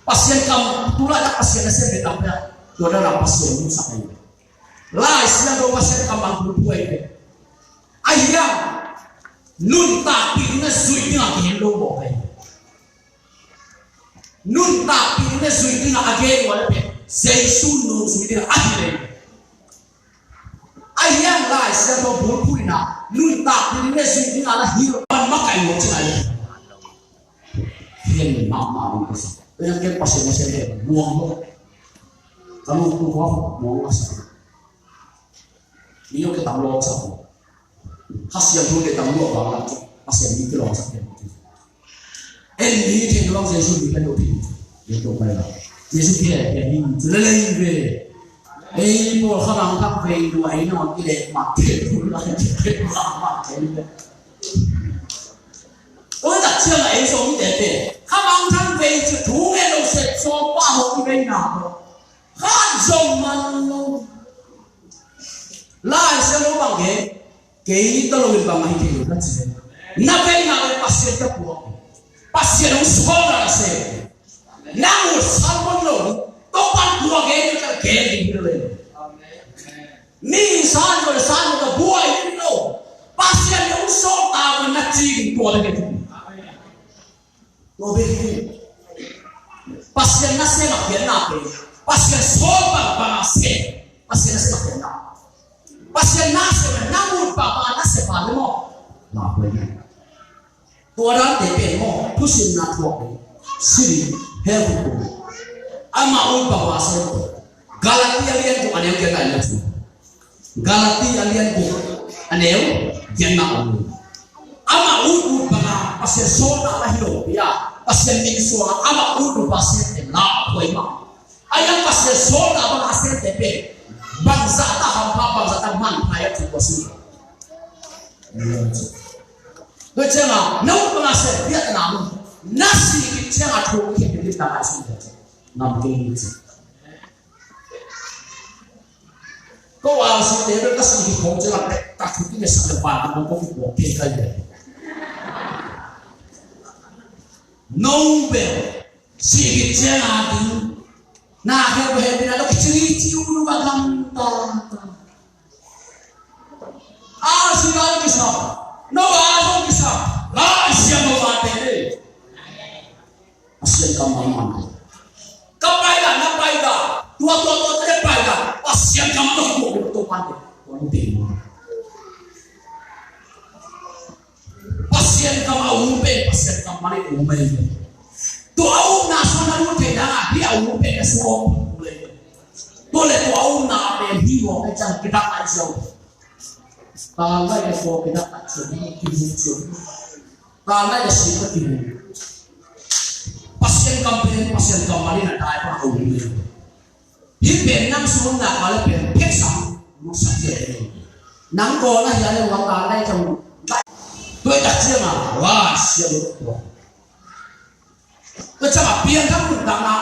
Pasian kam tulai na Pasian na sem ve tam pia. Tua dan a Pasian nungsak hi. Lai Siangtho Pasian kam bang pupui hi. A hiang nuntakpih ding na zuih ding a gen lo mawk hi. Nuntakpih ding na zuih ding a gen lo le pen Jesu nungzui ding a hi le. A hiang Lai Siangtho bulphuhna nuntakpih ding na zuih ding a na hi lo pan makaih lo cih a hi. Hian mahmah ding ka sa. Ka yang ken Pasian na sem le muang lo. Ka lungtu khua muang lo sa. Mi lo ke tam lo sa. Kha Siangtho ke tam lo bang la. Pasian mi ke lo sa ke. En mi ke lo Jesu mi ke lo pi. Jesu ke lo. Jesu ke ke ni le le ve. Ei mo kha bang thak ve lo ai no ki le ma ke lo la ke ma ke. Oi tak ciang a ei zong te te. Kha bang thang ve ci thu nge lo se so pa ho ki ve na ko. Kha zong man lo. Lai Siangtho bang ke. Kei ta lo in bang ahi kei lo na ci ve. Na ve na ve Pasian ta puak. Pasian hong sawl na se. Nang ut san pon lo. Topan tua gen ka gen ding lo. Mi san lo san lo ka buai ding lo. Pasian hong sawl ta na ci ding tua na gen. Tua bek hi. Pasian nasem a pianna pen Pasian sawl bang bang a sem. Pasian nasem a pianna. Pasian nasem a na ut bang bang a nasem a le maw. Na pen hi. Tua dante pen maw thusinna thuak hi. Siri hel kum kum. Amah ut bang a sem. Galati a lian guk a neu giatna in a thu. Galati a lian guk a neu giatna a thu. Amah ut ut bang a Pasian sawlna la hi lo pi a, Pasian min suang a amah ut ut bang a sem te la a poi mah. A yang Pasian sawlna bang a sem te pen bangzah ta hampha, bangzah ta manpha a thu ko si. Tua ciang a na ut bang a sem piak na mun na si kik ciang a thu kik kik ta a si. Ngam kei ni ci. Ko a si te bel ka si hi khong ciang a pek tak thu ti ne sak le ban ko ko ko pe kai le. No bel si hi ciang a ding. Na he he na lo ki ci ci u nu ba gam ta. A si ba ki sa. No ba so ki sa. La si no ba te le. Pasian kammal man. Ka pai dan, na pai dan. Tua, tua, tua, tua, pai dan. Pasian kammal man, tua, tua, tua, tua, tua, tua. Pasian kammal a um pen, Pasian kammal a um pen. Tua a umna sung na lut thei dan a, hi a um pen a sung a um pen. Tua le tua a umna pen hi mawk a ciang kitak a ciang. Ka lai a sung kitak a ciang, kitak a ciang. Ka nai a si ka ti mu. Pasian kam pen, Pasian kammal in a dai pa a um le. Hi pen nang sung na ka le pen pek sa. Mu sa cia le. Nang ko na hia le wa ka nai ka mu. Tua i tak cia ma. Wa sia lu. Tua cia ma pian ka mu ta na.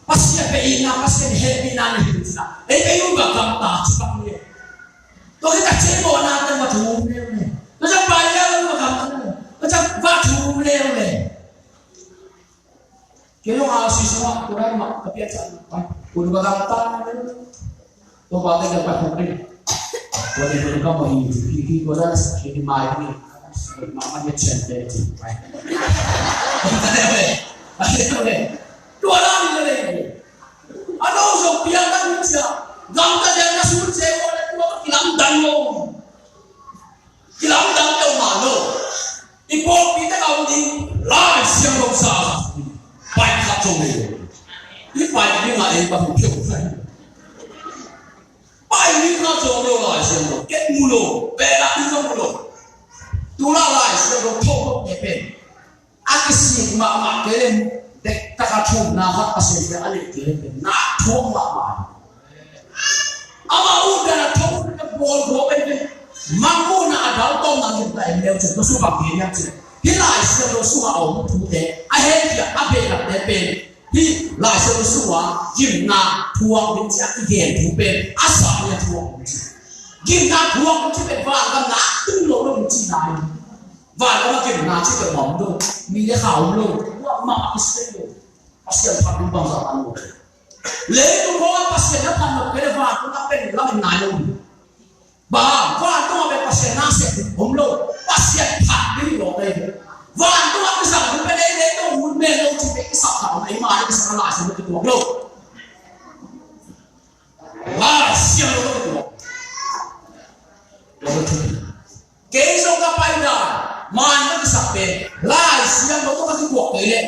Pasian pe i na, Pasian he i na na hi na. Ei pe yu ba kam ta ci pa mu. Tua khit tak ciang i mawhna teng va thum leuleu. Tua ciang pai leuleu va gamta leuleu. Tua ciang va thum leuleu. Kei zong a si sungah tua lai mah ka piak ciang pai. Kun va gamta leuleu. Tua pa teng pai khuk ding. Tua teng kun ka mawh hi ci hi hi tua lai sa hi hi mai hi. Mah mah hi cian te ci pai. Tua lai leuleu. A no zong piang na hun cia. Gam ka dian na sun cia ko le tua ka kilamdang lo. Kilamdang lo ma lo. I pawlpi te ka um ding. Lai Siangtho sa. Pai khat zong nei lo. I pai ding a ei pa hu phiau. Pai ding khat zong lo Lai Siangtho. Ket mu lo. Pe la ding zong mu lo. Tu la Lai Siangtho tho tho te pen. A kisik mahmah kei leh, dektak a thumna khat Pasian in a neih kei leh, na thuak mahmah. Amah utdan a thong a bawl bawl kei leh, mangmuhna a dal tawmna gimna en leu cin, tua sungah bang gen hiam cih leh, hih Lai Siangtho sungah a om thute, a hehpih a, a behlapte pen, hih Lai Siangtho sungah gimna thuak ding cih a kigen thu pen, a sap ding a thuak ding cih. Gimna thuak ding cih pen, vanggam na tung lo lo ding cihna hi. Vanggam ah gimna cih pen om lo, mi le kha om lo, tua mah a kisei lo. Pasian phat ding bangzah a om lo. Leitung khawng ah Pasian na phat lo kei leh vantung ah pen lam in nai lo. Bang, vantung ah pen Pasian na sep ding om lo. Pasian phat ding lo kei. Vantung ah kisam ding pen ei leitung mun men lo cih pen kisam khat om ei ma ei kisam lai sim lo kituak lo. Lai Siangtho lo kituak. Kei zong ka pai dan, man ka kisak pen, Lai Siangtho tawh ka kituak kei leh,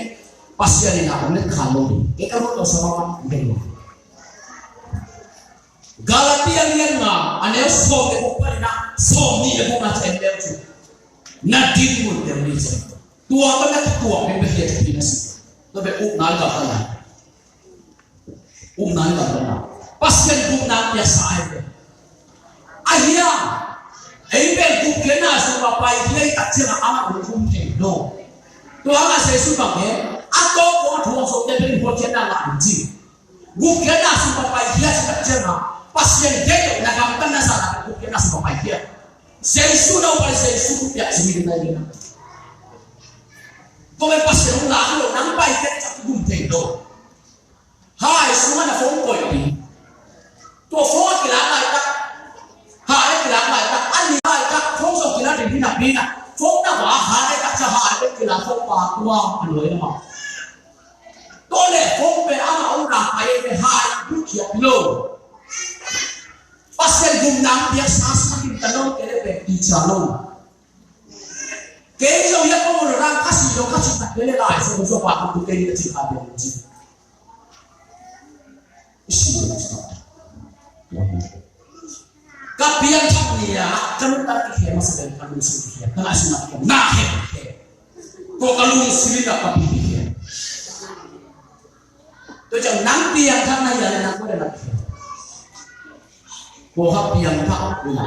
Pasian in a hong let khan lo ding. Kei ka lut lo sa mah mah ding lo. Galatia lian nga, a neu sawm le guk panin a, sawmnih le gukna ciang en leu cin. Na dinmun deuh ni ciang. Tua tawh na kituak ding bek hi a ci hi na si. Tua bek ukna le gamtatna. Upna in bang bang a Pasian gupna piaksa ahi ve. Ahi a, ei pen gupkhiatna sungah paikhia i tak ciangin amah hong gum thei lo. Tua hangah Jesu bang hiam, a tawpna a thu a sawmte pen hotkhiatna ngah ding ci. Gupkhiatna sungah paikhia i tak ciangin Pasian deih lo na gamtatna zahna gupkhiatna sungah paikhia. Jesu na upai Jesu gupkhiat sungah ding ahi ve. Tua pen Pasian hong lak lo nang paikhia tak gum thei lo. Hai sungah na phone koih ding. Tua phone a kilak laitak. Hai a kilak laitak. A nih laitak. Phone zong kilak ding hi napi in a. Phone na va hai laitak cia hai a kilak phone pa tua a nuai lamah. Tua leh phone pen amah hong lak pai ve hai a buk khiat lo. Pasian gupna piaksa sungah kim ta lo kei leh pen ti cia lo. Kei zong hiah kong ol rang ka si lo ka cih tak kei leh Lai Siangtho sung pa kong tu kei ni ka cih kha beng ci. Ka nuntakna kikhel masa pen ka lungsim kikhel, ka ngaihsutna kikhel, na khel kikhel. Tua ka lungsim in ka pi kikhel. Tua ciang nang piangthak na hia leh nang kua na kikhel? Kua kha piangthak na?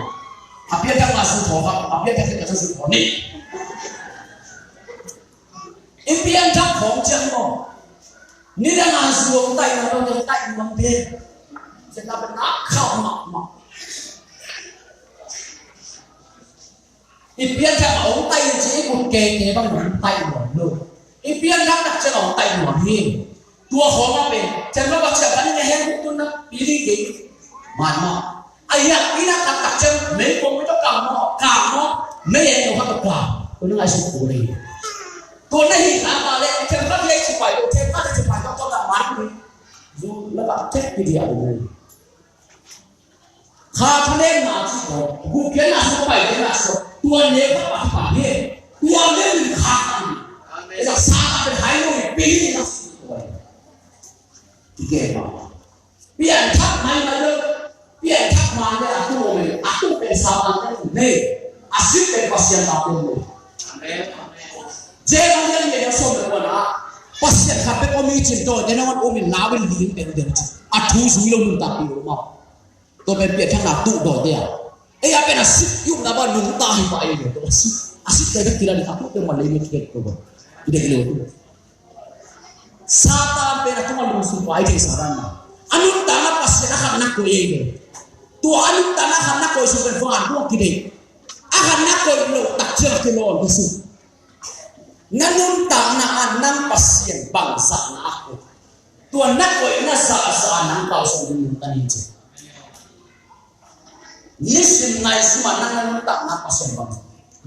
A piangthak mah sut thaw kha, a piangthak kei ka sut thaw ni. I piangthak khawng ciang maw, nidang a zuang taih na lo, taih nuam te. Ciang na pen na khauh mahmah. I piangthak a hong taih in ci, i kut keke bang hong taih nuam lo. I piangthak tak ciang a hong taih nuam hi. Tua khawng a pen ciang lo, ka ciang kan i na hen tun na pi ding kei. Man mah. A hiah i na khat tak ciang mei kong mei tawh kang maw, kang maw, mei en lo khat tawh kang. Tua na ngaihsut kul hi. Tua na hi kha mah leh, i themkhat leh i ci pai lo, themkhat leh ci pai lo, tua na man hi. Zu na ka tek pi ding a um hi. Kha thanemna ci ko, gupkhiatna sung, paikhiatna sung, tua ne kha pa pa hi. Tua ne min kha ka hi. Amen. Esa sa ka pen hai lo hi, pi hi na sung ko. Ike ma. Pianthak maimai lo, pianthak mah leh a tu om e, a tu pen Satan pen nei, a sik pen Pasian pen nei. Amen. Amen. Jesu pen nei a som le wan a, Pasian khat bek om hi cin tawh, tena wan om in lau in ling pen den cin. A thu zui lo nuntakpih lo mah. Tua pen pianthakna tuh dawite a. Ei a pen a sik i upna bang nungta hi mah ei lo, tua a sik. A sik pen bek kila ding, a tuh pen mah lei bek kila ding tua bang. I dek lo. Satan pen a tungah lungsim pai thei Satan na. A nuntakna Pasian a khat na koih ei ve. Tua a nuntakna a khat na koih sung pen vantung a kideih. A khat na koih loh tak ciang a kilawn ka sung. Na nuntakna ah nang Pasian bangzahna a koih. Tua na koihna zahzah a nang kalsuan ding nuntak ni ci. Nisim ngaihsutna, na nuntakna Pasian bang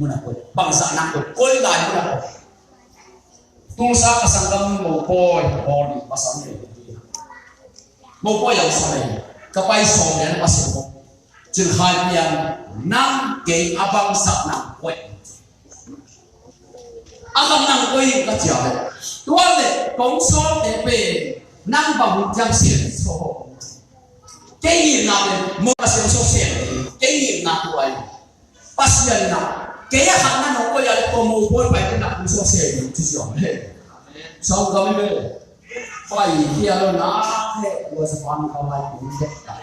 mun ah koih, bangzah na koih, koi lai mun ah koih. Tulsa ka sanggam mopawi, pawi, pasal nei. Mopawi a sa nei. Ka pai sawm lian Pasian ko. Cil Khai Piang, nang kei a bangzah na koih. A kam nang koih ka ciah leh. Tua leh kong sawlte pen nang bang hun ciang sian saw. Kei ngimna pen mo ka sian saw sian. Kei ngimna tua hi. Pasian na. Kei a khat na nong koih a leh tua mo pawi pai pen na kong saw sian ci siang. Saw kami be. Pai kia lo na he tua sa pan ka mai kun dek ta.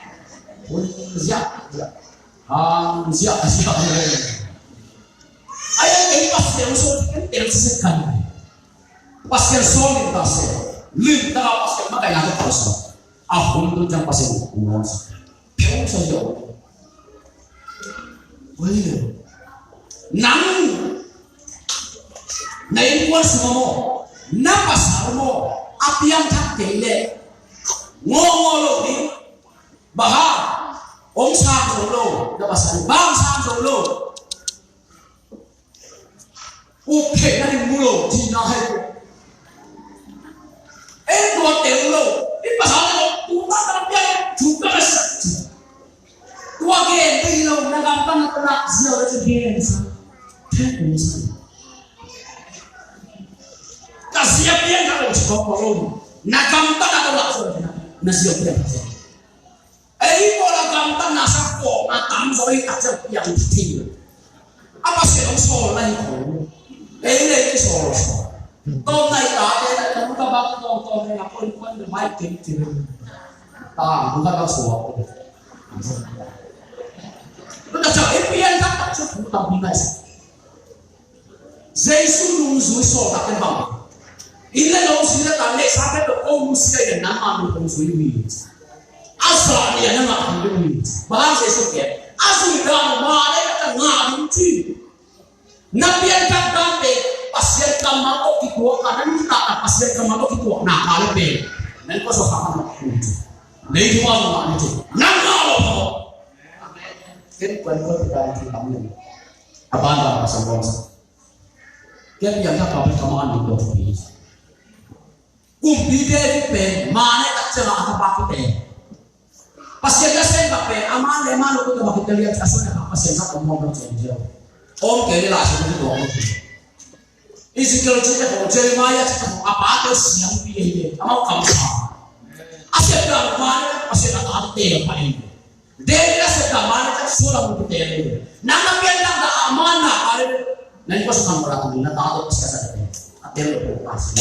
Kun ziak ziak. Hang ziak ziak. Ai, ai, kei Pasian sawm ken tel sese kan. Pasian sawm lim ta se. Lim ta Pasian makaihna ta Pasian. A hun tu ciang Pasian kuang sa. Piang sa yo. Wei le. Nang. Na innkuan sung maw. Na pasal maw. A piangthak kei leh. Ngawngawng lo ding. Bang hang, hong sang zo lo, na pasal bang sang zo lo. Uk theihna ding mu lo, cihna hi. En tua tel lo, i pasal lo, tu ta ta piang, tu ta sa. Tua gen ding lo, na gam ta na ta na, zia lo, tu gen sa. Thei tu sa. Ka zia piang ka lo, si ko ko lo. Na gam ta na ta la, so na, na zia piang ka sa. Ei, pawl a gamtatna sa kawkna tam zaw hi, a ciang piang thei. A Pasian hong sawl na hi ko. Ei le ei sawl sawl. Tawm nai ta te na tawm ka bak tawm tawm na kon kon mai kei ti. Ta hong ka sawl. Ka ciang ei piang tak tak sa thu tam hi nai sa. Jesu nungzui sawltak pen bang? Inn le lo si le tan le sa pen lo ko mu si le nangmah nung kong zui ui. A sa ni a nangmah kong zui ui. Bang Jesu ke? A zui dan ma le ka ngah ding ci. Na pianthak dan pen Pasian kammal tawh kituak a, na nuntakna Pasian kammal tawh kituakna ka le pen. Nan ko so ka man na ku ci. Nei thu a ma ni ci. Nan ngah lo ko. Ken kuan ko ti dan ti kam ni. A ban dan Pasian ko sa. Kei piangthak ka pen ka man ding dawh pi. Kumpi David pen mane tak ciang a tapa kite. Pasian nasem tak pen a man le man lo kute bakit kaliat a suan a Pasian sa om om lo ciang ciang. Om kei le la suan lo kute. Ezekiel ci te ko, Jeremiah ci te ko, a pa te siang pi e ye. A mau kam sa. A sian da mane Pasian a ta te pa e. David a sep ta mah na ciang Saul a hong kiteel hi. Nang na pian dang ta a mah na ka le. Nang ko sa kan mora ta na ta to sa sa. A tel lo ko pa sa.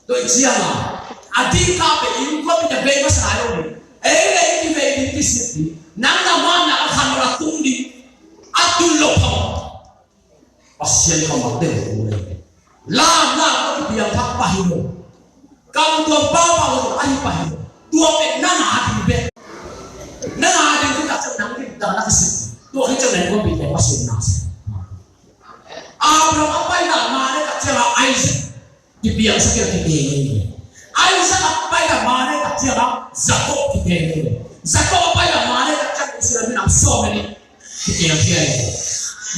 Tua ciang a, a ding ka pe in ko pi ta bei masa lai lo ni. Ei le in ki bei in ki sik ni. Nang na mah na a kan mora tung ni. A tun lo pa. Pasian ka mak deuh uh le. Lam lam ka kipiang thak pah hi lo. Kam tuam pau pau lo ahi pah hi lo. Tua pen nang a ding pen. Nang a ding pen ka ciang nang ding ta na ka sik. Tua ka ciang nang ko pi pen Pasian na sik. Abraham a pai na ma le ka ciang a Isaac. Kipiang sa kia kiteel. Isaac a pai a mane ka ciang a Jacob kiteel. Jacob a pai a mane ka ciang Israel minam so many kiteel kia.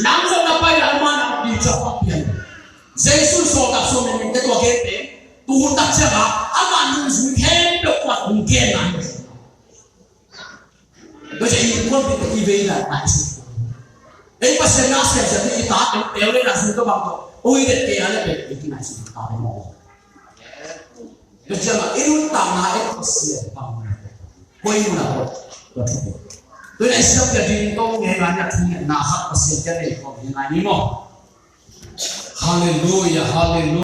Nang zong na pai a mane a di Jacob pian. Jesu so ta so many te tua ke te. Tu hun ta ciang a ama nung zui khempeuh kuat hong ke na. Tua ciang i kuan pi i vei na nai si. Ei Pasian na siam siam i ta en peuh le na si to bang to. Ui det ke a le pe i ki nai si ta pe mo. Tua ciang a i lun ta na e Pasian bang. Koi mu na ko. Tua thu. Tua na i siam ke ding to nge na nya thu nge na khat Pasian ke nei ko nge nai ni mo. Hallelujah, hallelujah.